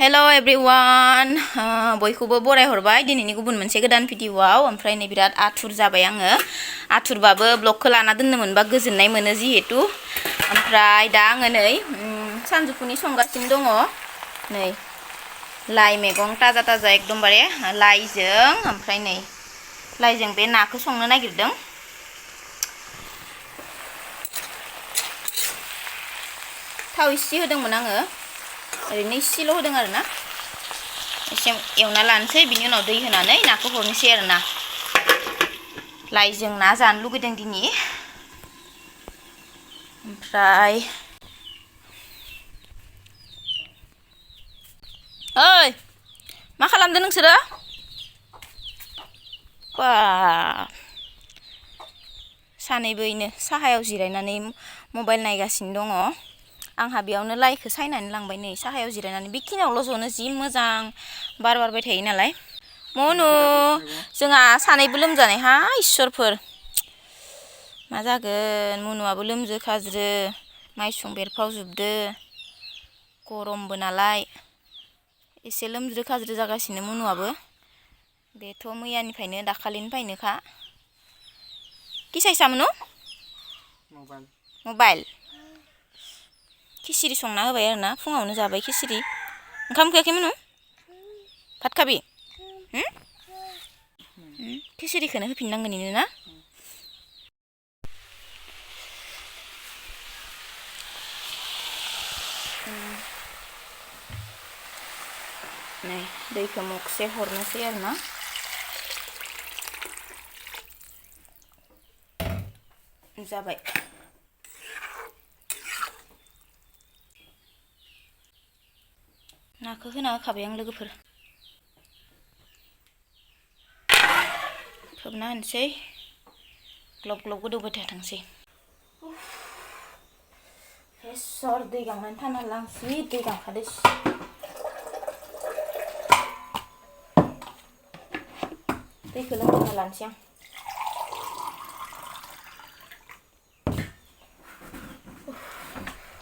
Hello everyone, बयखौबो बराय हरबाय दिनैनि गुबुन मोनसे गोदान भिडिअआव ओमफ्राय नै बिराद आथुर जाबाय आङो आथुरबाबो ब्लगखौ लाना दोननो मोनबा गोजोननाय मोनो जिहेतु ओमफ्राय दा आङो नै सानजौफुनि संगासिनो दङ नै लाइ मैगं ताजा ताजा एकदमबारे लाइजों ओमफ्राय नै लाइजों बे नाखौ संनो नागिरदों थाव इसे होदोंमोन आङो ओरैनो इसेल' होदों आरो ना एसे एवना लानोसै बिनि उनाव दै होनानै नाखौ हरनोसै आरो ना लाइजों ना जानो लुगैदों दिनै ओमफ्राय ओइ मा खालामदों नोंसोरो बा सानैबो इनो साहायाव जिरायनानै मबाइल नायगासिनो दङ आंहा बेयावनो लाइखौ सायनानै लांबाय नै साहायाव जिरायनानै बेखिनियावल' जनो जि मोजां बार बारबाय थायो नालाय मनु जोंहा सानैबो लोमजानाय हा इसोरफोर मा जागोन मनुआबो लोमजो खाज्रो माइसुं बेरफावजोबदो गरमबो नालाय एसे लोमज्रो खाज्रो जागासिनो मनुआबो बेथ' मैयानिफ्रायनो दाखालिनिफ्रायनोखा किसायसा मनु मबाइल खिसिरि संना होबाय आरो ना फुङावनो जाबाय खिसिरि ओंखाम उखैयाखै मनु भात खाबि खिसिरिखौनो होफिननांगोन इनो ना नै दैखौ मगसे हरनोसै आरो ना जाबाय नाखौ होना होखाबाय आं लोगोफोर खोबना होनोसै ग्लब ग्लब गोदौबाय थाथोंसै सर दै गांनानै थाना लांसै दै गांखादो दैखौ लोंना लानोसै आं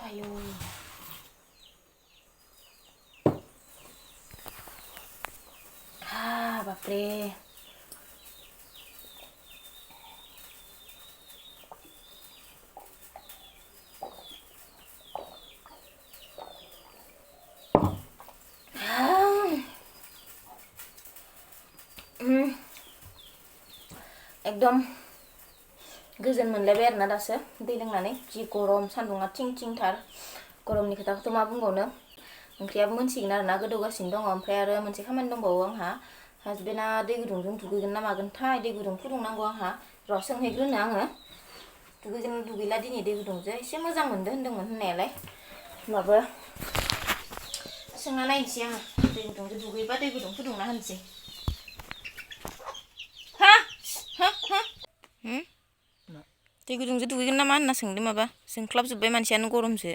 आयौ बापरे एकदम गोजोन मोनलायबाय आरोना दासो दै लोंनानै जि गरम सान्दुङा थिं थिंथार गरमनि खोथाखौथ' मा बुंबावनो ओंख्रियाबो मोनसिगोन आरोना गोदौगासिनो दङ ओमफ्राय आरो मोनसे खामानि दंबावो आंहा हासबेन्डआ दै गुदुंजों दुगैगोन ना मागोनथाय दै गुदुं फुदुंनांगौ आंहा र' सोंहैग्रोनो आङो दुगैला दिनै दै गुदुंजों एसे मोजां मोनदो होन्दोंमोन होननायालाय होमबाबो सोंना नायनोसै आङो दै गुदुंजों दुगैबा दै गुदुं फुदुंना होनोसै दै गुदुंजों दुगैगोन नामा होनना सोंदों माबा जोंख्लाबजोब्बाय मानसियानो गरमसो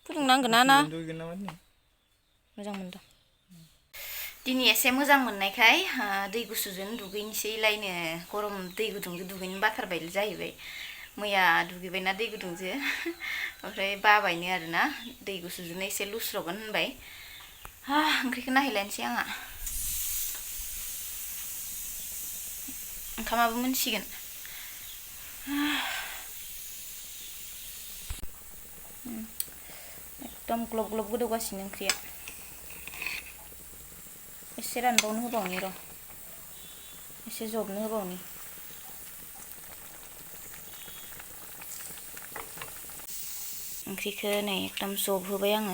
फुदुंनांगोन ना मोजां मोनदों दिनै एसे मोजां मोननायखाय दै गुसुजों दुगैनोसैलायनो गरम दै गुदुंजों दुगैनो बाथारबाय जाहैबाय मैया दुगैबायना दै गुदुंजों ओमफ्राय बाबायनो आरोना दै गुसुजोंनो एसे लुस्रगोन होनबाय ओंख्रिखौ नायहैलायनोसै आंहा ओंखामाबो मोनसिगोन एकदम ग्लब ग्लब गोदौगासिनो ओंख्रिया एसे रानबावनो होबावनि र' एसे जबनो होबावनि ओंख्रिखौ नै एकदम जबहोबाय आङो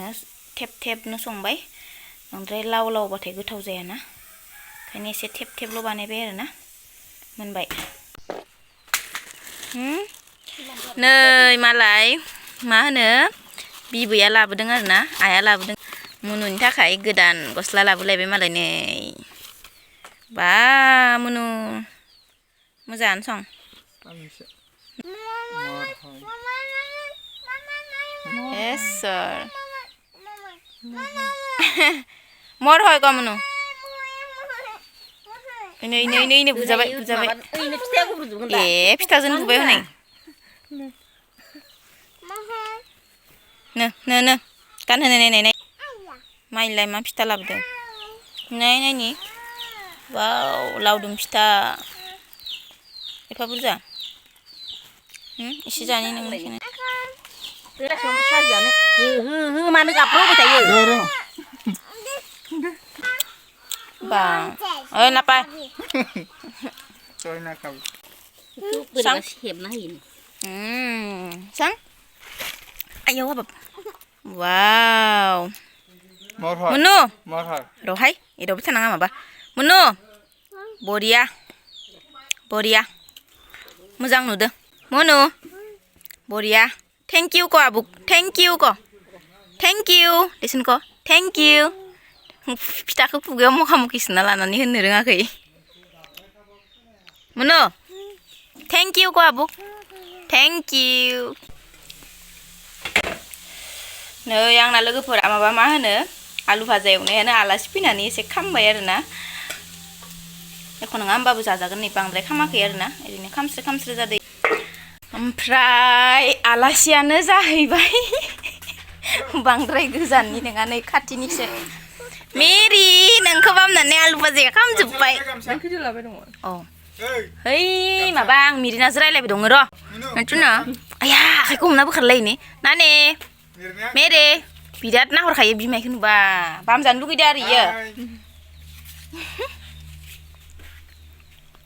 थेब थेबनो संबाय बांद्राय लाव लावबाथाय गोथाव जायाना ओंखायनो एसे थेब थेबल' बानायबाय आरोना मोनबाय नै मालाय मा होनो बिबैया लाबोदों आरोना आइया लाबोदों मुनुनि थाखाय गोदान गस्ला लाबोलायबाय मालाय नै बा मुनु मोजाङानो सं एसर मर হয় ক मुनु नै बुजाबाय ए फिथाजों बुबाय हनै नो गानहोनाय नायनाय नाय माइलाय मा फिथा लाबोदों नाय नायनि वाव लावदुम फिथा एफा बुरजा एसे जानि नोंनिखौनो मानो गाबफ्रावबाय थायो बा ओइ नापाय बोरैबा सेबना होयो sang ayo apa wow menu rohai itu bisa nang apa menu boria boria muzang nude menu boria thank you ko abuk thank you listen ko thank you फिथाखौ खुगायाव मखा-मखि सोना लानानै होननो रोङाखै मनु थेंक इउ को आबु थेंक इउ नै आंना लोगोफोरा माबा मा होनो आलु भाजा एवनायानो आलासि फैनानै एसे खामबाय आरोना एख' नङा होमबाबो जाजागोन नै बांद्राय खामाखै आरोना ओरैनो खामस्रो जादों ओमफ्राय आलासियानो जाहैबाय बांद्राय गोजाननि नङा नै खाथिनिसो मेरि नोंखौ बामनानै आलु भाजाया खामजोब्बाय औ hey माबा आं मिरिनासो रायलायबाय दङ र' मिन्थिना आया आखाइखौ हमना बोखारलायनो नाने मेरे बिराद नाहरखायो बिमायखौ नुबा बामजानो लुगैदो आरो इयो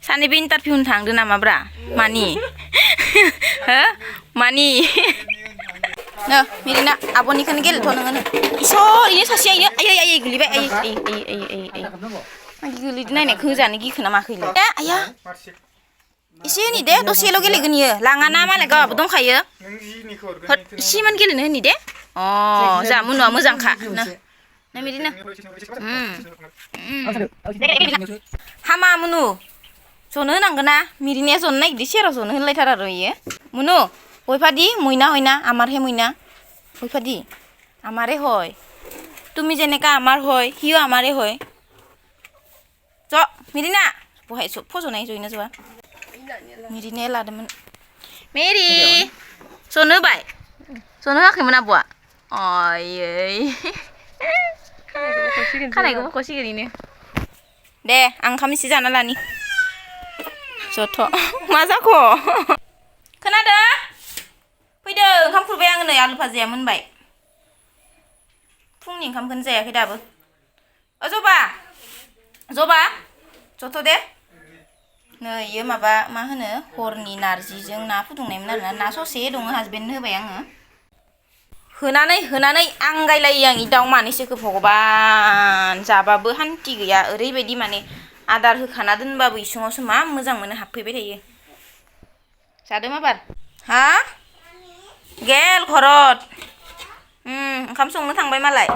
सानैबो इन्टारभिउ होनो थांदो नामाब्रा मानि हो मानि नो मिरिना आब'निखौनो गेलेथ' नोङो इसर इयो सासे इयो आयै गोलैबाय आयै गोलैदो नायनायखौ होजानो गिखोना माखैलै आया एसे होनि दे दसेल' गेलेगोन इयो लाङाना मालाय गावहाबो दंखायो एसेमान गेलेनो होनि दे अ जा मुनुआ मोजांखा ना मिरिना हामा मुनु जनो होनांगोन ना मिरिनाया जनो नागिरदो सेराव जनो होनलायथारा र' इयो मुनु হয়ফাদি মইনা হয়না আমারহে মইনা হয়ফাদি আমারে হয় তুমি যেনেকা আমার হয় হিও আমারে হয় জ মিরিনা বহাই ফজনাय जयना जवा मिरिनाया लादोंमोन मेरि जनो होबाय जनो होआखैमोन आब'आ अयै खानायखौ बख'सिगोन इनो दे आं ओंखाम एसे जाना लानि जथ' मा जाख' खोनादों फैदो ओंखाम खुरबाय आङो नै आलु भाजाया मोनबाय फुंनि ओंखामखौनो जायाखै दाबो जबा जथ' दे नै इयो माबा मा होनो हरनि नारजिजों ना फुदुंनायमोन आरोना ना ससे दङ हासबेन्डनो होबाय आङो होनानै आंगायलायो आं इ दाउ मानैसोखौ भगबान जाबाबो हान्थि गैया ओरैबायदि माने आदार होखाना दोनबाबो इसिङावसो मा मोजां मोनो हाबफैबाय थायो जादों माबार हा गेल घरत ओंखाम संनो थांबाय मालाय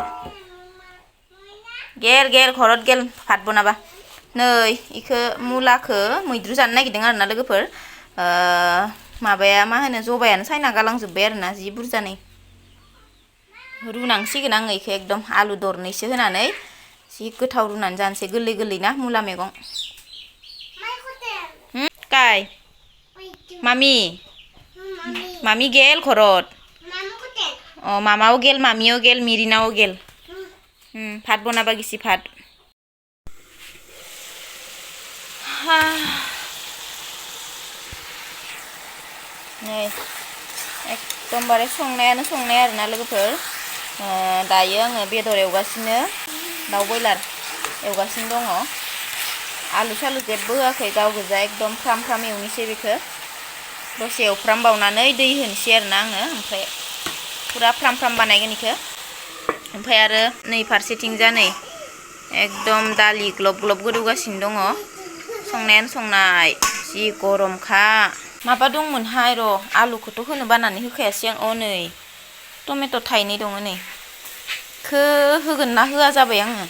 गेल घरत गेल भात बनाबा नै इखो मुलाखो मैद्रु जानो नागिरदों आरोना लोगोफोर माबाया मा होनो जबायानो सायना गालांजोब्बाय आरोना जि बुरजा नै रुनांसिगोन आङो इखो एकदम आलु दरनैसो होनानै जि गोथाव रुनानै जानोसै गोरलै ना मुला मैगं काय मामी गेल घरत मामाও गेल मामिও गेल मिरिनाও गेल ভাত বনাবা গেছি ভাত नै एकदमबारे संनायानो संनाय आरोना लोगोफोर दायो आङो बेदर एवगासिनो दाउ बयलार एवगासिनो दङ आलु सालु जेबो होआखै गाव गोजा एकदम फ्राम एवनोसै बेखौ दसे एवफ्रामबावनानै दै होनोसै आरोना आङो ओमफ्राय पुरा फ्राम बानायगोन इखो ओमफ्राय आरो नै फारसेथिंजा नै एकदम दालि ग्लब गोदौगासिनो दङ संनायानो संनाय जि गरमखा माबा दंमोनहाय र' आलुखौथ' होनो बानानै होखायासै आं अ नै टमेट' थाइनै दङ नै खो होगोन ना होआ जाबाय आङो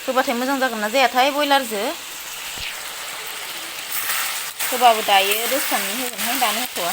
होबाथाय मोजां जागोन ना जायाथाय बयलारजों होबाबो दायो दसेनि होगोनहाय दानो होथ'आ